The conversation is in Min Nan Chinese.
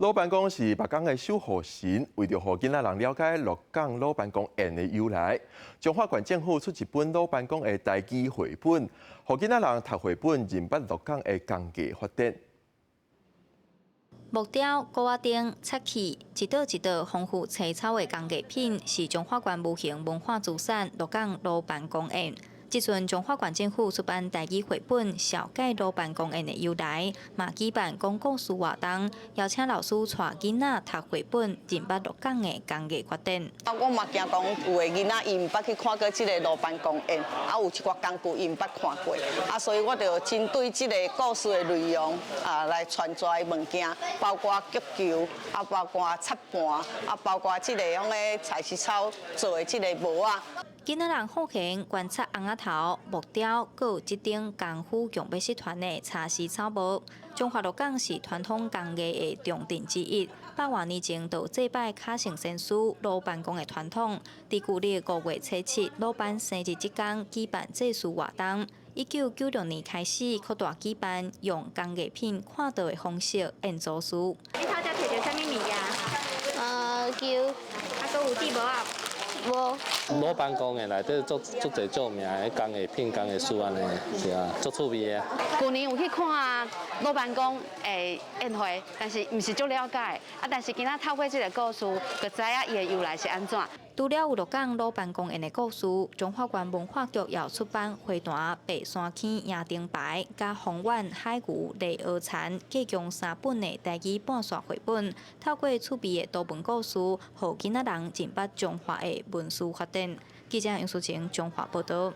魯班公是鹿港的守護神，為著予囡仔人了解鹿港魯班公宴的由來，彰化縣政府出一本魯班公的台語繪本，予囡仔人讀繪本認捌鹿港的工藝發展。木雕、鼓仔燈、漆器，一道一道豐富精巧的工藝品，是彰化縣無形文化資產鹿港魯班公宴。這陣彰化縣政府出版台語繪本《小解魯班公宴的由來》，嘛舉辦講故事活動，邀請老師帶囡仔讀繪本，認捌鹿港的工藝發展。啊，我嘛驚講有的囡仔伊毋捌去看過這個魯班公宴，啊有一寡工具伊毋捌看過，啊所以我就針對這個故事的內容啊來傳授物件，包括菊球，啊包括插盤，啊包括這個用个菜市草做的這個帽仔。囡仔人好閒觀察尪仔頭、木雕，閣有這頂功夫強欲集團的茶絲草帽。彰化鹿港是傳統工藝的重鎮之一，百外年前就祭拜卡聖先師魯班公的傳統。佇舊曆五月初七魯班生日這工舉辦祭祀活動。1996年開始擴大舉辦，用工藝品看到的方式演祖師。你頭才提著啥物物件？球。啊，閣有戴帽仔？無。魯班公的內底足足濟著名的工藝品、工藝術按呢，是啊，足趣味的。舊年有去看魯班公的宴會，但是毋是足了解，啊，但是今仔透過這個故事，就知影伊的由來是按怎。除了有鹿港魯班公宴的故事，彰化縣文化局也有出版花壇白山坑贏燈牌、佮豐原海牛麗蚵田，計共三本的台語半線繪本，透過趣味的圖文故事，予囡仔人認捌彰化的文史發展。記者楊淑晴彰化報導。